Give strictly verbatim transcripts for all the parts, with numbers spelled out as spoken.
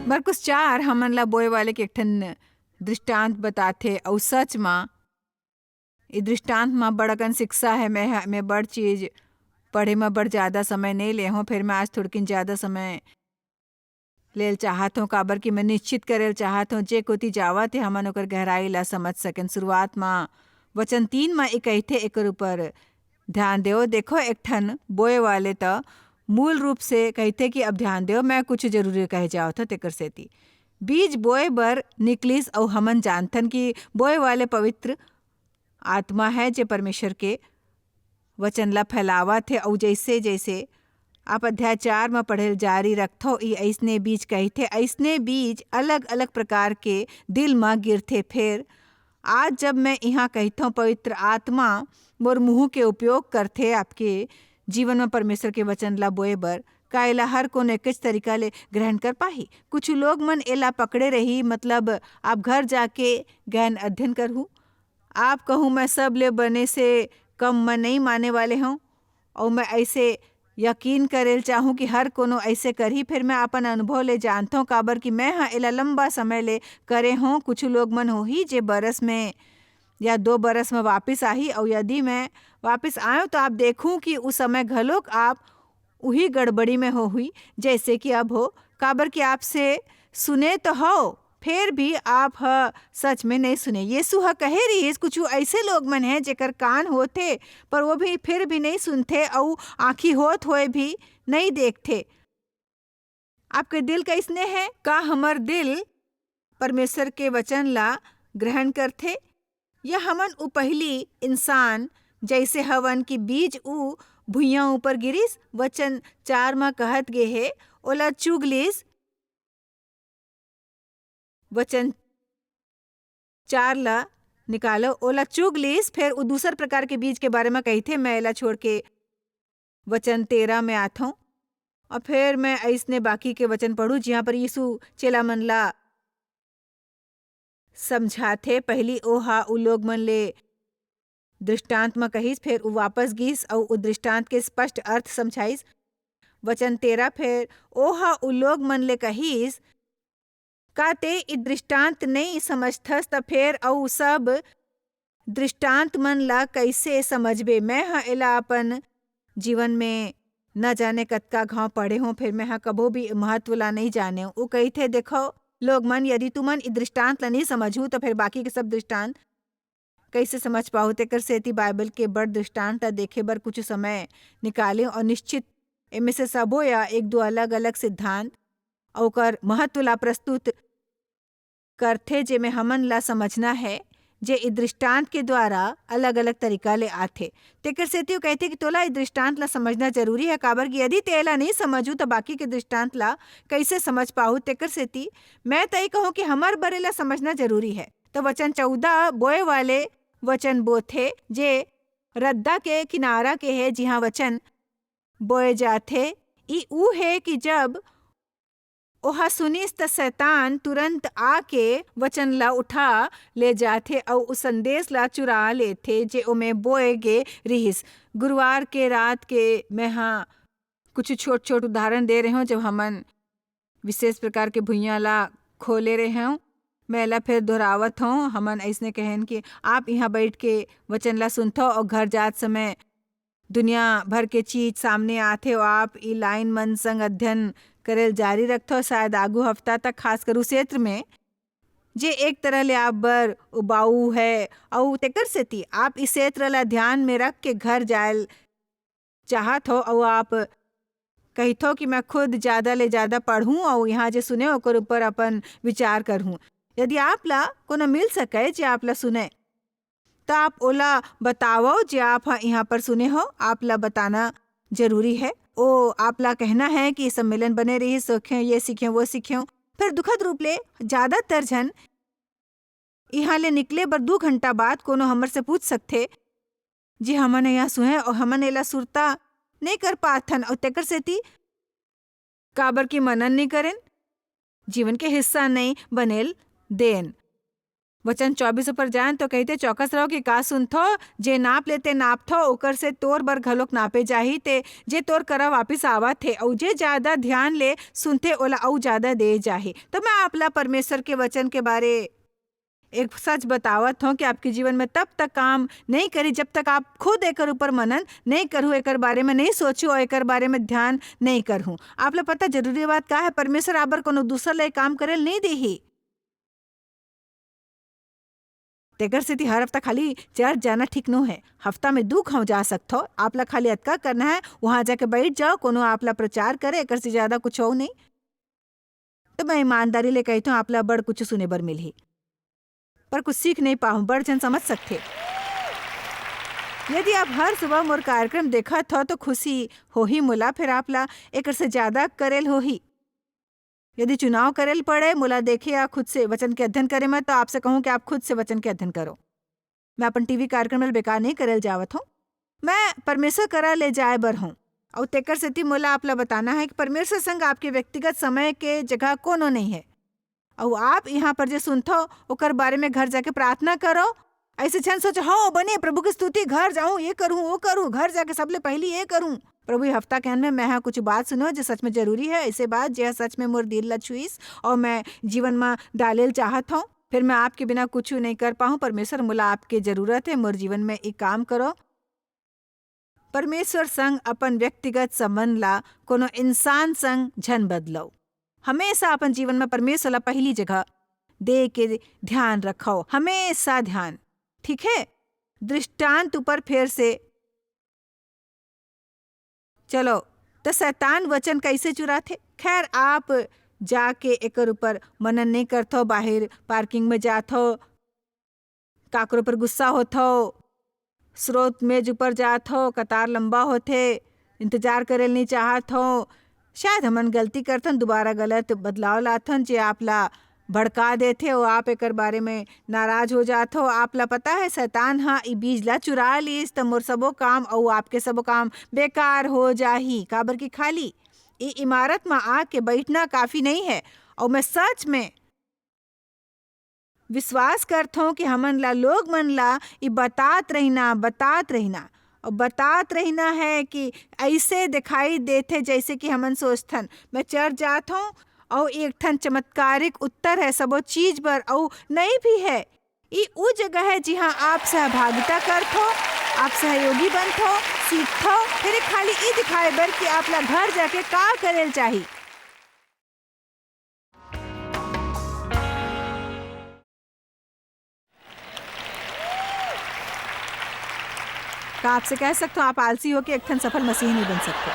मरकुस चार हमन ला बोए वाले के एक ठन दृष्टांत बताथे, अउ सच म ए दृष्टांत म बड़ अकन शिक्षा हे। मैं ह-, मैं बड़ चीज पढ़े म बड़ ज्यादा समय नइ ले हों, फेर मैं आज थोड़किन ज्यादा समय लेल चाहत हों, काबर कि मैं निश्चित करे ल चाहत हों, जे कोती जावत हे, हमन ओकर गहराई ला समझ सकेन। शुरुआत म वचन तीन म ए कहिथे, एकर ऊपर ध्यान देव। देखो, एक ठन बोए वाले त मूल रूप से कहिथे कि अब ध्यान देव, मैं कुछ जरूरी कहे जावत हों, तेकर सेती बीज बोए बर निकलिस, अउ हमन जानथन कि बोए वाले पवित्र आत्मा है, जे परमेश्वर के वचन ला फैलावत हे। अउ जैसे जैसे आप अध्याय चार म पढ़े ल जारी रखथो, ई अइसने बीज कहिथे, अइसने बीज अलग-अलग प्रकार के दिल म गिरथे। फेर आज जब मैं इहाँ कहिथों, पवित्र आत्मा मोर मुंह के उपयोग करथे आपके जीवन म परमेश्वर के वचन ला बोए बर, का एला हर कोनो एकेच तरीका ले ग्रहण कर पाही? कुछ लोग मन एला पकड़े रही, मतलब, आप घर जाके गहन अध्ययन करहू। आप कहूँ, मैं सब ले बने से कम म नइ माने वाले हूँ, अउ मैं ऐसे यकीन करे ल चाहूँ कि हर कोनो ऐसे करही। फेर मैं अपन अनुभव ले जानथों, काबर कि मैं ह एला लंबा समय ले करे हों। कुछ लोग मन होही, जे बरस में या दो बरस में वापिस आही, अउ यदि मैं वापिस आयों, तो आप देखहू कि उस समय घलोक आप उही गड़बड़ी में होही, जैसे कि अब हो, काबर कि आपसे सुने तो हो, फेर भी आप ह सच में नइ सुने। यीशु ह कहे रिहिस, कुछ ऐसे लोग मन हैं, जेकर कान होथे, पर वो भी, फेर भी नइ सुनथे, अउ आँखी होत होए भी नइ देखथे। आपके दिल कइसने हे? का हमर दिल परमेश्वर के वचन ला ग्रहण करथे, या हमन उ पहिली इंसान जैसे हवन कि बीज उ भुइयां ऊपर गिरिस? वचन चार म कहत गे हे, ओला चुग लिस। वचन चार ला निकालो, ओला चुग लिस। फेर उ दूसर प्रकार के बीज के बारे म कहिथे, मैं एला छोड़ के वचन तेरह में आथों, अउ फेर मैं अइसने बाकी के वचन पढ़ूं, जिहां पर यीशु चेला मन ला समझाथे। पहिली ओ हा उ लोग मन ले दृष्टांत म कहिस, फेर उ वापस गिस अउ उ दृष्टांत के स्पष्ट अर्थ समझाइस। वचन तेरह, फेर ओ हा उ लोग मन ले कहिस, "का ते ई दृष्टांत नइ समझथस, त फेर अउ सब दृष्टांत मन ला कइसे समझबे?" मैं ह एला अपन जीवन में न जाने कतका घांव पढ़े हों, फेर मैं ह कभू भी महत्व ला नइ जाने। उ कहिथे, "देखो लोग मन, यदि तुमन ई दृष्टांत ला नइ समझहू, त फेर बाकी के सब दृष्टांत कइसे समझ पाहू?" तेकर सेती बाइबल के बड़ दृष्टांत ला देखे बर कुछ समय निकाले, अउ निश्चित एमे से सबो या एक दो अलग-अलग सिद्धांत अउ ओकर महत्व ला प्रस्तुत करथे, जेमे हमन ला समझना है, जे ए दृष्टांत के द्वारा अलग-अलग तरीका ले आथे। तेकर सेती वो कहथे कि तोला ए दृष्टांत ला समझना जरूरी है, काबर कि यदि ते एला नइ समझू, त बाकी के दृष्टांत ला कइसे समझ पाहू? तेकर सेती मैं त ए कहूं कि हमर बर एला समझना जरूरी है। त वचन चौदह, बोए वाले वचन बोथे, जे रद्दा के किनारा के हे, जिहां वचन बोए जाथे। ई ऊ हे कि जब ओहा सुनिस, त शैतान तुरंत आके वचन ला उठा ले जाथे अउ उस संदेश ला चुरा लेथे, जे ओमे बोए गे रिहिस। गुरुवार के रात के मैं हा कुछ छोट-छोट उदाहरण दे रहे हों, जब हमन विशेष प्रकार के भुइयां ला खोले रहे हों। मैं एला फेर दोहरावत हों, हमन अइसने कहेन कि आप इहां बइठ के वचन ला सुनथव अउ घर जात समय दुनिया भर के चीज सामने आथे अउ आप ई लाइन मन संग अध्ययन करे ल जारी रखथव, शायद आगू हफ्ता तक, खासकर उस क्षेत्र में, जे एक तरह ले आप बर उबाऊ है, अउ तेकर सेती आप ई क्षेत्र ला ध्यान में रख के घर जाए ल चाहत हो, अउ आप कहिथव कि मैं खुद ज्यादा ले ज्यादा पढ़ूं अउ इहां जे सुने ओकर ऊपर अपन विचार करहूं। यदि आप ला कोनो मिल सके जे आप ला सुने, त आप ओला बतावव जे आप ह इहां पर सुने हो, आप ला बताना जरूरी है। ओ आप ला कहना है कि सम्मेलन बने रहिस, सीखें, ये सीखें, वो सीखें। फिर दुखद रूप ले ज्यादातर झन इहां ले निकले बर दू घंटा बाद कोनो हमर से पूछ सकथे, "जी, हमन इहां सुने अउ हमन एला सुरता नइ कर पाथन अउ तेकर सेती काबर कि मनन नइ करेन, जीवन के हिस्सा नइ बनेल देन।" वचन चौबीस ऊपर जान तो कहिथे, "चौकस रहो कि का सुनथो, जे नाप लेते नापथो, ओकर से तोर बर घलोक नापे जाही, ते जे तोर करा वापिस आवत हे, अउ जे जादा ध्यान ले सुनथे, ओला अउ जादा दे जाही।" तो मैं आपला परमेश्वर के वचन के बारे एक सच बतावत हूँ कि आपके जीवन में तब तक काम नहीं करी, जब तक आप खुद एकर ऊपर मनन नहीं करहु, एकर बारे में नहीं सोचहु और एकर बारे में ध्यान नहीं करहु। आप ला पता जरूरी बात का है? परमेश्वर आप बर कोनो दूसर ले काम करे ल नहीं देही। तेकर सेती हर हफ्ता खाली चर्च जाना ठीक नो है। हफ्ता में दू घाव जा सकथो। आप ला खाली अतका करना है, वहां जाके बैठ जाओ, कोनो आप ला प्रचार करे, एकर से ज्यादा कुछ हो नहीं। तो मैं ईमानदारी ले कहत हूँ, आप ला बड़ कुछ सुने बर मिलही, पर कुछ सीख नहीं पाहूँ, बड़ झन समझ सकथे। यदि आप हर सुबह मोर कार्यक्रम देखत हो, तो खुशी होही मोला, फिर आप ला एकर से ज्यादा करेल होही। यदि चुनाव करेल पड़े, मोला देखे या खुद से वचन के अध्ययन करे में, तो आपसे कहूँ कि आप खुद से वचन के अध्ययन करो। मैं अपन टीवी कार्यक्रम ल बेकार नहीं करेल जावत हूँ। मैं परमेश्वर करा ले जाए बर हूँ। अउ तेकर सेती मोला आप ला बताना है कि परमेश्वर संग आपके व्यक्तिगत समय के जगह कोनो नहीं है। अउ आप यहाँ पर जे सुनथो, ओकर बारे में घर जाके प्रार्थना करो। ऐसे झन सोचो, "हो, बने, प्रभु की स्तुति, घर जाऊं, ये करूं, वो करूं, घर जाके सबले पहली ये करूं।" प्रभु, ये हफ्ता के अंत में मैं हा कुछ बात सुनो, जो सच में जरूरी है, ऐसे बात, जे सच में मोर दिल ला छुईस और मैं जीवन में डालेल चाहत हूँ। फिर मैं आपके बिना कुछ नहीं कर पाऊँ। परमेश्वर, मोला आपके जरूरत है, मोर जीवन में एक काम करो। परमेश्वर संग अपन व्यक्तिगत संबंध ला कोनो इंसान संग झन बदलो। हमेशा अपन जीवन में परमेश्वर ला पहली जगह दे के ध्यान रखो, हमेशा ध्यान, ठीक है? दृष्टांत ऊपर फिर से चलो, तो शैतान वचन कैसे चुराथे? खैर, आप जाके एकर ऊपर मनन नहीं करथो, बाहर पार्किंग में जाथो, काकरो पर गुस्सा होथो, स्रोत मेज ऊपर जाथो, कतार लंबा होथे, इंतजार करे नहीं चाहत हो। शायद हमन गलती करथन, दोबारा गलत बदलाव लाथन, जे आप ला भड़का देथे, अउ आप एकर बारे में नाराज हो जात हो। आप ला पता है, शैतान ह ई बीज ला चुरा लीस, त मोर सबो काम अउ आपके सबो काम बेकार हो जाही, काबर कि खाली ई इमारत म आके बैठना काफी नहीं है। अउ मैं सच में विश्वास करथों कि हमन ला, लोग मन ला ई बतात रहिना, बतात रहिना, अउ बतात रहिना है कि ऐसे दिखाई देथे, जैसे कि हमन सोचथन। मैं चर्च जात हूँ, अउ एक ठन चमत्कारिक उत्तर है सबो चीज बर, अउ नई भी है। ई उ जगह है, जिहाँ आप सहभागिता करथो, आप सहयोगी बनथो, सीखथो, फिर खाली ई दिखाए बर कि आप ला घर जाके का करेल चाही। का आपसे कह सकथो, आप आलसी होके एक ठन सफल मसीही नहीं बन सकते?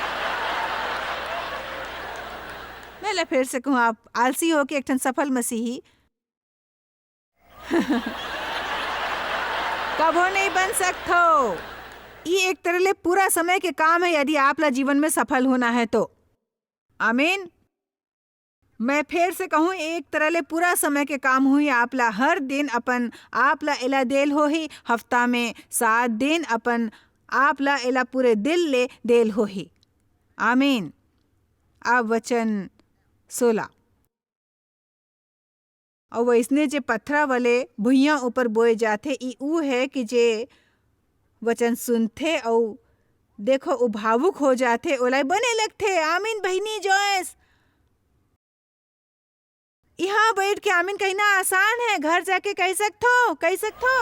मैं ले फिर से कहूँ, आप आलसी होके एक ठन सफल मसीही कभो नहीं बन सकथो। ई एक तरह ले पूरा समय के काम है, यदि आप ला जीवन में सफल होना है तो। आमीन। मैं फेर से कहूँ, एक तरह ले पूरा समय के काम हुई। आप ला हर दिन अपन आप ला एला देल होही, हफ्ता में सात दिन अपन आप ला एला पूरे दिल ले देल होही। आमीन। अब वचन सोलह। अउ वइसने जे पथरा वाले भुइयां ऊपर बोए जाथे, ई ऊ है कि जे वचन सुनथे अउ देखो, ऊ भावुक हो जाथे, ओला बने लगथे। आमीन बहिनी जॉयस। इहाँ बैठ के आमीन कहना आसान है, घर जाके कह सकथो, कह सकथो।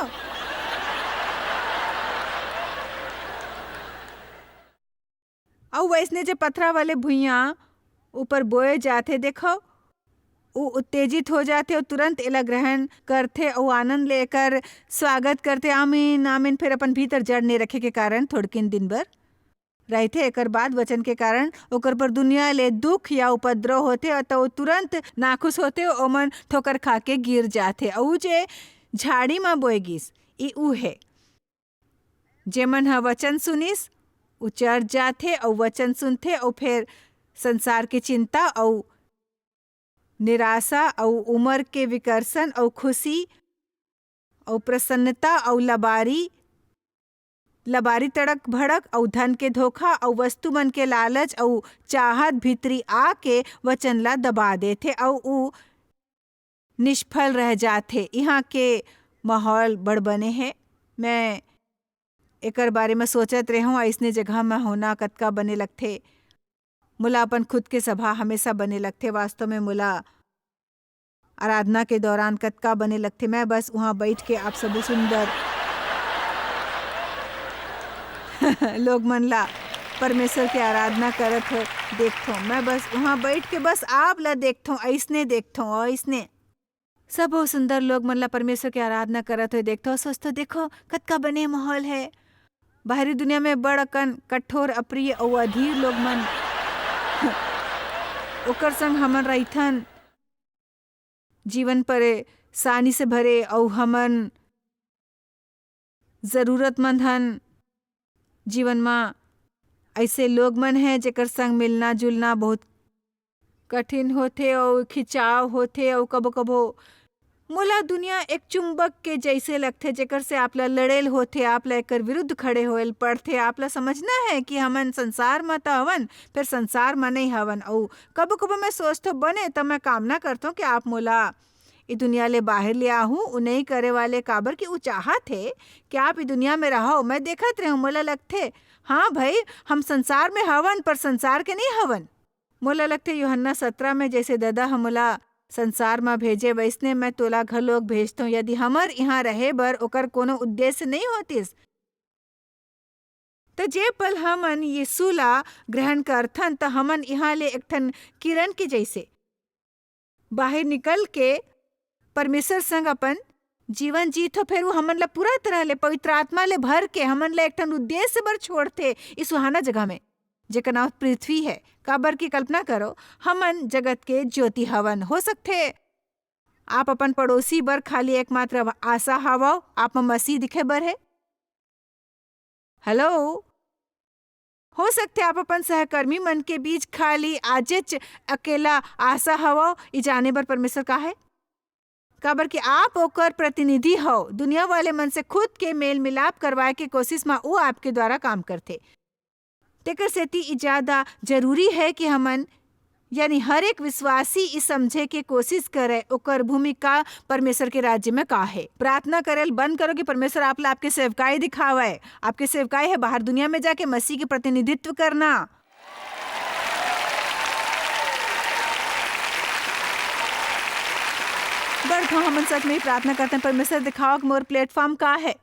अउ वइसने जे पथरा वाले भुइयां ऊपर बोए जाथे, देखो, ऊ उत्तेजित हो जाथे अउ तुरंत एला ग्रहण करथे अउ आनंद ले एकर स्वागत करथे। आमीन, आमीन। फेर अपन भीतर जड़ नइ रखे के कारण थोड़किन दिन बर रहिथे, एकर बाद वचन के कारण ओकर पर दुनिया ले दुख या उपद्रव होथे, त ओ तुरंत नाखुश होथे, ओमन ठोकर खा के गिर जाथे। अउ जे झाड़ी म बोए गिस, ई ऊ हे, जेमन ह वचन सुनिस, ऊ चर जाथे अउ वचन सुनथे अउ फेर संसार के चिंता अउ निराशा अउ उमर के विकर्षण अउ खुशी अउ प्रसन्नता अउ लबारी, लबारी तड़क भड़क अउ धन के धोखा अउ वस्तु मन के लालच अउ चाहत भीतरी आके वचन ला दबा देथे अउ ऊ निष्फल रह जाथे। इहाँ के माहौल बड़ बने हे। मैं एकर बारे म सोचत रेहेंव, अइसने जगह म होना कतका बने लगथे। मोला अपन खुद के सभा हमेशा बने लगथे। वास्तव में मोला आराधना के दौरान कतका बने लगथे। मैं बस उहाँ बइठ के आप सबो सुंदर लोग मन ला परमेश्वर के आराधना करत होय देखथों। मैं बस उहाँ बइठ के बस आप ला देखथों, अइसने देखथों, अइसने। सबो सुंदर लोग मन ला परमेश्वर के आराधना करत होय देखथों, सोचथों, "देखो, कतका बने माहौल हे।" बाहरी दुनिया में बड़ अकन कठोर, अप्रिय अउ अधीर लोग मन, ओकर संग हमन रहिथन। जीवन परेशानी से भरे अउ हमन जरूरतमंद हन। जीवन म अइसे लोग मन हैं, जेकर संग मिलना-जुलना बहुत कठिन होथे अउ खिंचाव होथे अउ कभो-कभो मोला दुनिया एक चुंबक के जइसे लगथे, जेकर से आप ला लड़ेल होथे, आप ला एकर विरुद्ध खड़े होएल पड़थे। आप ला समझना है कि हमन संसार म त हवन, फेर संसार म नइ हवन। अउ कभो-कभो मैं सोचथों, बने त मैं कामना करथों कि आप मोला ए दुनिया ले बाहर ले आहू, उ नइ करे वाले, काबर कि उ चाहत हे कि आप ए दुनिया में रहव। मैं देखत रेहेंव, मोला लगथे, हाँ भई, हम संसार में हवन, पर संसार के नइ हवन। मोला लगथे, यूहन्ना सतरा में जइसे ददा ह मोला संसार म भेजे, वइसने मैं तोला घलोक भेजथों। यदि हमर इहाँ रहे बर ओकर कोनो उद्देश्य नइ होतिस, त जे पल हमन यीशु ला ग्रहण करथन, त हमन इहाँ ले एक ठन किरण के जइसे बाहिर निकल के परमेश्वर संग अपन जीवन जीथों, फेर वो हमन ला पूरा तरह ले पवित्र आत्मा ले भर के हमन ला एक ठन उद्देश्य बर छोड़थे इस सुहाना जगह में, जेकर नाम पृथ्वी है। काबर कि कल्पना करो, हमन जगत के ज्योति हवन। हो सकथे आप अपन पड़ोसी बर खाली एकमात्र आशा हवव, आप म मसीह दिखे बर है। हेलो, हो सकथे आप अपन सहकर्मी मन के बीच खाली आजेच अकेला आशा हवव, ई जाने बर परमेश्वर का है? काबर कि आप ओकर प्रतिनिधि हव। दुनिया वाले मन से खुद के मेल मिलाप करवाए के कोशिश म वो आपके द्वारा काम करथे। तेकर सेती ई ज्यादा जरूरी है कि हमन, यानी हर एक विश्वासी, ई समझे के कोशिश करे, ओकर भूमिका परमेश्वर के राज्य में का है। प्रार्थना करेल बंद करो कि परमेश्वर आप ला आपके सेवकाई दिखावे। आपके सेवकाई है बाहर दुनिया में जाके मसीह के प्रतिनिधित्व करना। बड़ घाव हमन सच में ही प्रार्थना करते हैं, "परमेश्वर, दिखाओ कि मोर प्लेटफॉर्म का है।"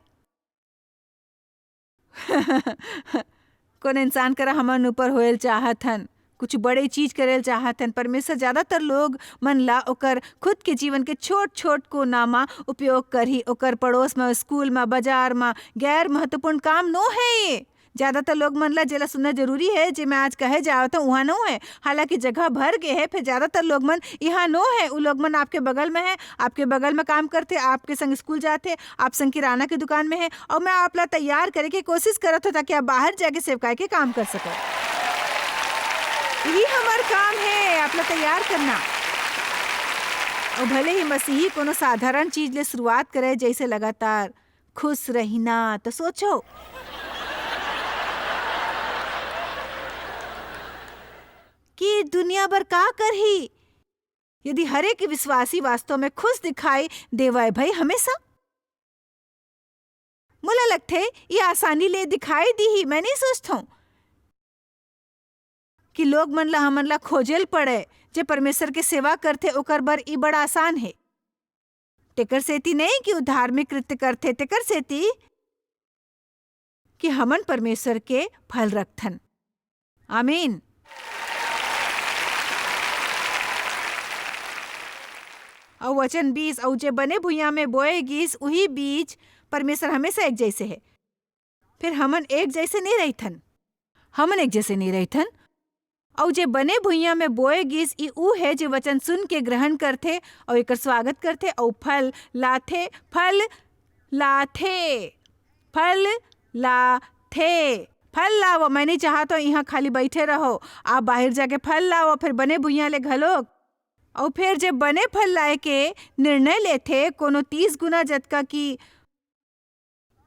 कोनो इंसान करा हमन ऊपर होएल चाहत हन, कुछ बड़े चीज करेल चाहत हन, परमेश्वर ज्यादातर लोग मन ला ओकर खुद के जीवन के छोट-छोट कोना म उपयोग करही। ओकर पड़ोस म, स्कूल म, बाजार म गैर महत्वपूर्ण काम नो है ये। ज्यादातर लोग मन ला जेला सुनना जरूरी है, जे मैं आज कहे जावत हूँ, उहाँ नो है। हालांकि जगह भर गे है, फिर ज्यादातर लोग मन इहाँ नो है। उ लोग मन आपके बगल में है, आपके बगल में काम करथे, आपके संग स्कूल जाथे, आप संग किराना के दुकान में है, और मैं आप ला तैयार करे के कोशिश करत हूँ, ताकि आप बाहर जाके सेवकाई के काम कर सको। यही हमार काम है, आप ला तैयार करना। और भले ही मसीही कोनो साधारण चीज ले शुरुआत करे, जैसे लगातार खुश रहिना, तो सोचो कि दुनिया बर का करही, यदि हर एक विश्वासी वास्तव में खुश दिखाई देवय भई हमेशा। मोला लगथे, ये आसानी ले दिखाई दीही, मैं नहीं सोचथों कि लोग मन ला, हमन ला खोजेल पड़े, जे परमेश्वर के सेवा करथे, ओकर बर ई बड़ा आसान हे। तेकर सेती नहीं कि उ धार्मिक कृत्य करथे, तेकर सेती कि हमन परमेश्वर के फल रखथन। आमीन। अउ वचन बीस, अउ जे बने भुइयां में बोए गीस, उही बीज परमेश्वर हमेशा एक जैसे हे। फिर हमन एक जैसे नहीं रहिथन, हमन एक जैसे नहीं रहिथन। अउ जे बने भुइयां में बोए गीस, ई ऊ हे, जे वचन सुन के ग्रहण करथे अउ एकर स्वागत करथे अउ फल लाथे, फल लाथे, फल लाथे। फल लावो, मैं नहीं चाहत हूँ इहाँ खाली बैठे रहो, आप बाहर जाके फल लावो, फिर बने भुइयां ले घलोक। अउ फिर जे बने फल लाए के निर्णय लेथे, कोनो तीस गुना जतका की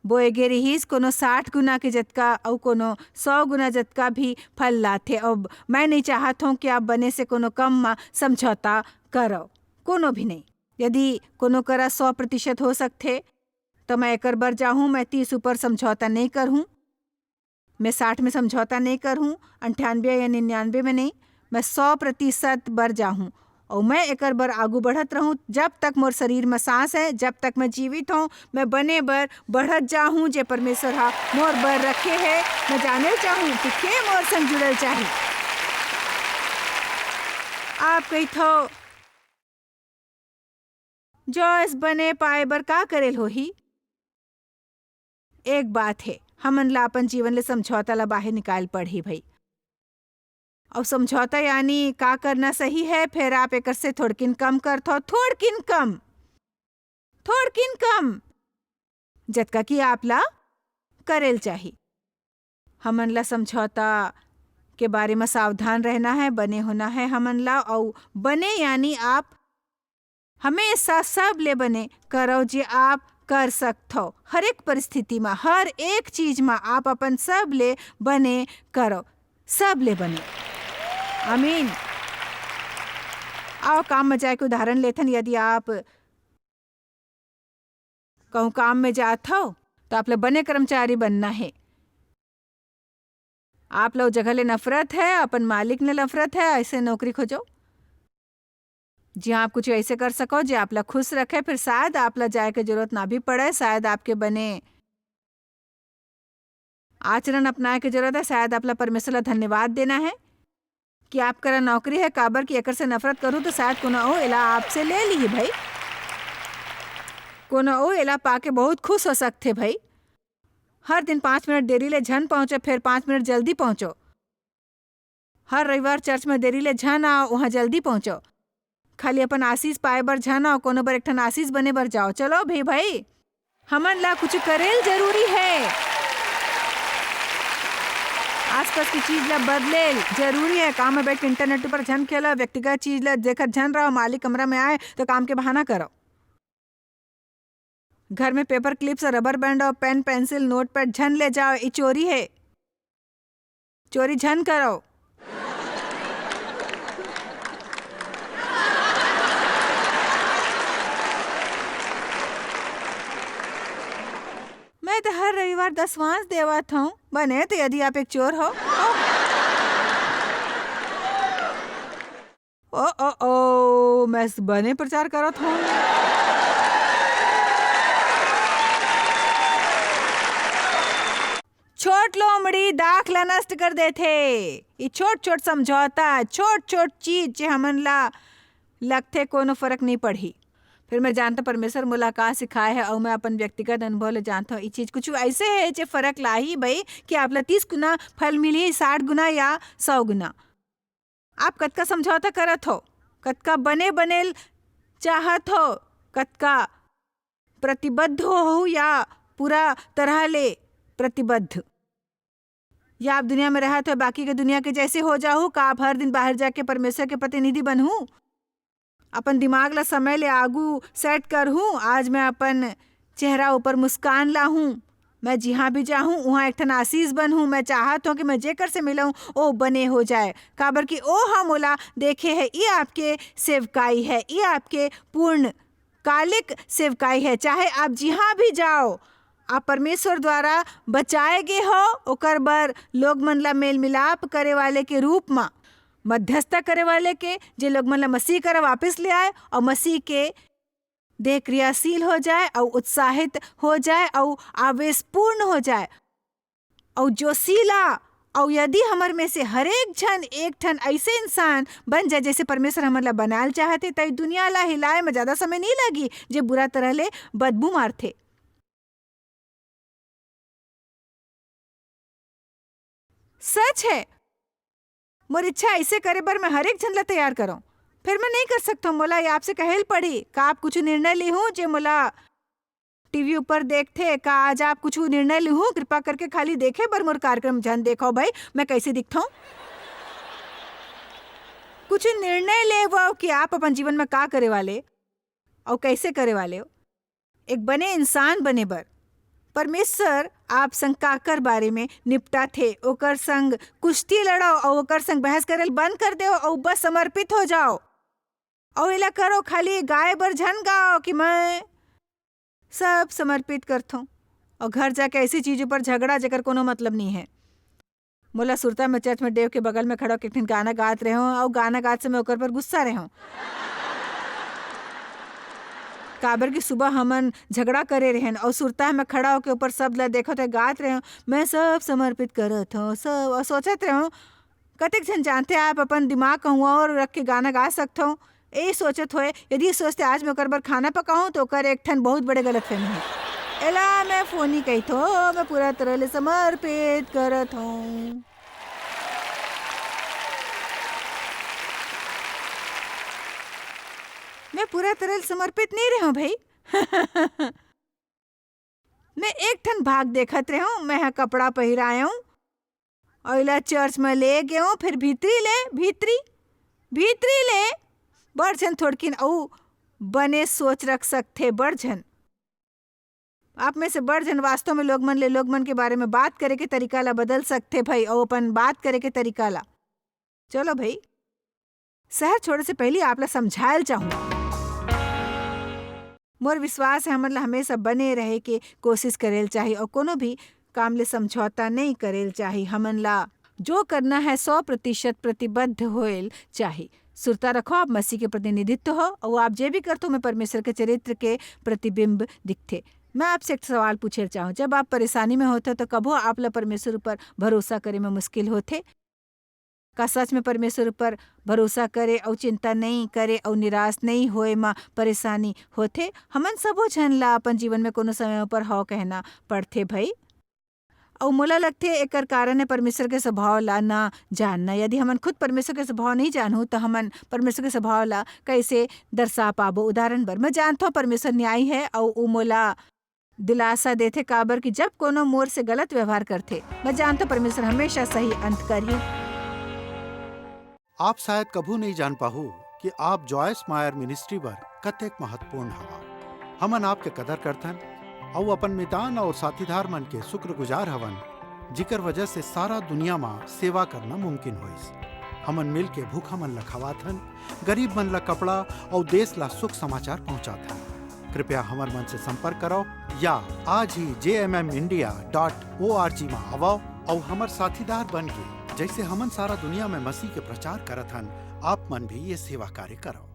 बोए गे रिहिस, कोनो साठ गुना के जतका अउ कोनो सौ गुना जतका भी फल लाथे। अब मैं नहीं चाहत हूँ कि आप बने से कोनो कम म समझौता करो, कोनो भी नहीं। यदि कोनो करा सौ प्रतिशत हो सकथे, त मैं एकर बर जाहूँ, मैं तीस ऊपर समझौता नइ करहूँ, मैं साठ में समझौता नइ करहूँ, अंठानबे या निन्यानबे में नइ, मैं सौ प्रतिशत बर जाहूँ। अउ मैं एकर बर आगू बढ़त रहूँ, जब तक मोर शरीर में सांस हे, जब तक मैं जीवित हूँ, मैं बने बर बढ़त जाहूँ, जे परमेश्वर ह मोर बर रखे हे। मैं जाने चाहूँ कि के मोर संग जुड़ल चाही। आप कहिथो, "जॉयस, बने पाए बर का करेल होही?" एक बात हे, हमन ला अपन जीवन ले समझौता ला बाहिर निकाल पड़ही भई। अउ समझौता यानी का करना सही हे, फेर आप एकर से थोड़किन कम करथो, थोड़किन कम, थोड़किन कम, जतका कि आप ला करेल चाही। हमन ला समझौता के बारे म सावधान रहना हे, बने होना हे हमन ला, अउ बने यानी आप हमेशा सब ले बने करव, जे आप कर सकथव। हर एक परिस्थिति म, हर एक चीज म आप अपन सब ले बने करव, सब ले बने। आमीन। आओ, काम म जाए के उदाहरण लेथन। यदि आप कहूँ काम में जात हव, त आप ला बने कर्मचारी बनना हे। आप ला ओ जगह ले नफरत हे, अपन मालिक ले नफरत हे, ऐसे नौकरी खोजो, जिहाँ आप कुछ ऐसे कर सको, जे आप ला खुश रखे। फिर शायद आप ला जाए के जरूरत ना भी पड़े, शायद आपके बने आचरण अपनाए के जरूरत हे, शायद आप ला परमेश्वर ला धन्यवाद देना हे कि आप करा नौकरी हे, काबर कि एकर से नफरत करूँ, तो शायद कोनो अउ एला आपसे ले लिही भई। कोनो अउ एला पाके बहुत खुश हो सकथे भई। हर दिन पाँच मिनट देरी ले झन पहुँचो, फेर पाँच मिनट जल्दी पहुँचो। हर रविवार चर्च में देरी ले झन आओ, वहाँ जल्दी पहुँचो। खाली अपन आशीष पाए बर झन आओ, कोनो बर एक ठन आशीष बने बर जाओ। चलो भी भई, हमन ला कुछ करेल जरूरी हे। आसपास की चीज ला बदलेल जरूरी हे। काम में बैठ के इंटरनेट ऊपर झन खेलो, व्यक्तिगत चीज ला देखत झन रहो। मालिक कमरा में आए तो काम के बहाना करो। घर में पेपर क्लिप्स, रबर बैंड अउ पेन, पेंसिल, नोटपैड झन ले जाओ, ई चोरी हे। चोरी झन करो। मैं तो हर रविवार दसवांश देवत हूँ। बने तो यदि आप एक चोर हो। ओ, ओ, ओ, मैं बने प्रचार करत हूँ। छोट लोमड़ी दाख ला नष्ट कर देथे। ये छोट-छोट समझौता, छोट-छोट चीज जे हमन ला लगथे, कोनो फर्क नहीं पड़ही। फिर मैं जानता परमेश्वर मोला का सिखाए हे, अउ मैं अपन व्यक्तिगत अनुभव ले जानता हूँ, ये चीज कुछ ऐसे हे जे फर्क लाही भई, कि आप ला तीस गुना फल मिली, साठ गुना या सौ गुना। आप कतका समझौता करत हो, कतका बने बने ल चाहत हो, कतका प्रतिबद्ध हो या पूरा तरह ले प्रतिबद्ध, या आप दुनिया में रहत हो, बाकी के दुनिया के जैसे हो जाहू? का आप हर दिन बाहर जाके परमेश्वर के प्रतिनिधि बनहू? अपन दिमाग ला समय ले आगू सेट करहूँ, आज मैं अपन चेहरा ऊपर मुस्कान लाहूँ, मैं जिहाँ भी जाहूँ, उहाँ एक ठन आशीष बनहूँ। मैं चाहत हूँ कि मैं जेकर से मिलूँ, ओ बने हो जाए, काबर कि ओ ह मोला देखे हे। ये आपके सेवकाई हे, ये आपके पूर्ण कालिक सेवकाई हे। चाहे आप जिहाँ भी जाओ, आप परमेश्वर द्वारा बचाए गे हो, ओकर बर लोग मन ला मेल मिलाप करे वाले के रूप म, मध्यस्थता करे वाले के, जे लोग मन ला मसीह करा वापस ले आए और मसीह के देह क्रियाशील हो जाए और उत्साहित हो जाए और आवेशपूर्ण हो जाए और जोशीला। और यदि हमर में से हरेक झन एक ठन ऐसे इंसान बन जाए, जैसे परमेश्वर हमन ला बनाल चाहथे, त ई दुनिया ला हिलाए में ज्यादा समय नहीं लगी, जे बुरा तरह ले बदबू मारथे। सच है, मोर इच्छा ऐसे करे बर मैं हरेक झन ला तैयार करूं, फिर मैं नहीं कर सकता हूं। मोला ये आपसे कहेल पड़ी, का आप कुछ निर्णय लेहूं जे मोला टीवी ऊपर देखथे, का आज आप कुछ निर्णय लेहूं? कृपा करके खाली देखे बर मोर कार्यक्रम झन देखो भाई, मैं कैसे दिखता हूं। कुछ निर्णय लेवो कि आप अपन जीवन में का करे वाले और कैसे करे वाले हो। एक बने इंसान बने बर परमेश्वर आप संग काकर बारे में निपटाथे, ओकर संग कुश्ती लड़ो और ओकर संग बहस करल बंद कर दो और बस समर्पित हो जाओ। और एला करो, खाली गाए बर झन गाओ कि मैं सब समर्पित करथों। और घर जाके ऐसी चीज ऊपर झगड़ा, जेकर कोनो मतलब नहीं है। मोला सुरता में चर्च में डेव के बगल में खड़ा होके एक ठन गाना गात रहे हों, और गाना गात समय ओकर पर गुस्सा रहे हों। काबर कि सुबह हमन झगड़ा करे रहेन, और सुरता में खड़ा होके ऊपर शब्द ला देखत हुए गात रहे हों, "मैं सब समर्पित करत हों, सब," और सोचत रहे हों, कतेक झन जानथे, आप अपन दिमाग कहूँ और रख के गाना गा सकथव। ए सोचत होए, यदि ये सोचते आज मैं ओकर बर खाना पकाऊं, तो ओकर एक ठन बहुत बड़े गलतफहमी है। एला मैं फोनी कहिथो, मैं पूरा तरह ले समर्पित करत हूँ। मैं पूरा तरह ले समर्पित नहीं रहे हूँ भाई। मैं एक ठन भाग देखत रहे हूँ, मैं ह कपड़ा पहिराए हूँ, अउ एला चर्च में ले गेंव, फिर भीतरी ले, भीतरी, भीतरी ले, बड़ झन थोड़किन अउ बने सोच रख सकथे, बड़ झन। आप में से बड़ झन वास्तव में लोग मन ले, लोग मन के बारे में बात करे के तरीका ला बदल सकथे भाई, अउ अपन बात करे के तरीका ला। चलो भाई, शहर छोड़े से पहली आप ला समझायल चाहूँ। मोर विश्वास है, हमन ला हमेशा बने रहे के कोशिश करेल चाही, अउ कोनो भी काम ले समझौता नहीं करेल चाही। हमन ला जो करना है, सौ प्रतिशत प्रतिबद्ध होएल चाही। सुरता रखो, आप मसीह के प्रतिनिधित्व हो, अउ आप जे भी करथो, में परमेश्वर के चरित्र के प्रतिबिंब दिखथे। मैं आपसे एक सवाल पूछेल चाहूँ, जब आप परेशानी में होथे, तो कभो आप ला परमेश्वर ऊपर भरोसा करे में मुश्किल होथे? का सच में परमेश्वर ऊपर भरोसा करे अउ चिंता नहीं करे अउ निराश नहीं होए म परेशानी होथे? हमन सबो झन ला अपन जीवन में कोनो समय ऊपर हव कहना पड़थे भई। अउ मोला लगथे, एकर कारण है परमेश्वर के स्वभाव ला ना जानना। यदि हमन खुद परमेश्वर के स्वभाव नहीं जानहू, त हमन परमेश्वर के स्वभाव ला कैसे दर्शा पाबो? उदाहरण बर, मैं जानथव परमेश्वर न्यायी है अउ उ मोला दिलासा देथे, काबर कि जब कोनो मोर से गलत व्यवहार करथे, मैं जानथव परमेश्वर हमेशा सही अंत करही। आप शायद कभू नहीं जान पाहू कि आप जॉयस मायर मिनिस्ट्री बर कतेक महत्वपूर्ण हवा। हमन आपके कदर करथन अउ अपन मितान और साथीदार मन के शुक्रगुजार हवन, जिकर वजह से सारा दुनिया मा सेवा करना मुमकिन होइस। हमन मिल के भूखा मन ला खवाथन, गरीब मन ला कपड़ा अउ देश ला शुभ समाचार पहुंचाथन। कृपया हमर मन से संपर्क करव या आज ही जे M M India dot O R G मा आवव अउ हमर साथीदार बन के, जैसे हमन सारा दुनिया में मसीह के प्रचार करत हन, आप मन भी ये सेवा कार्य करव।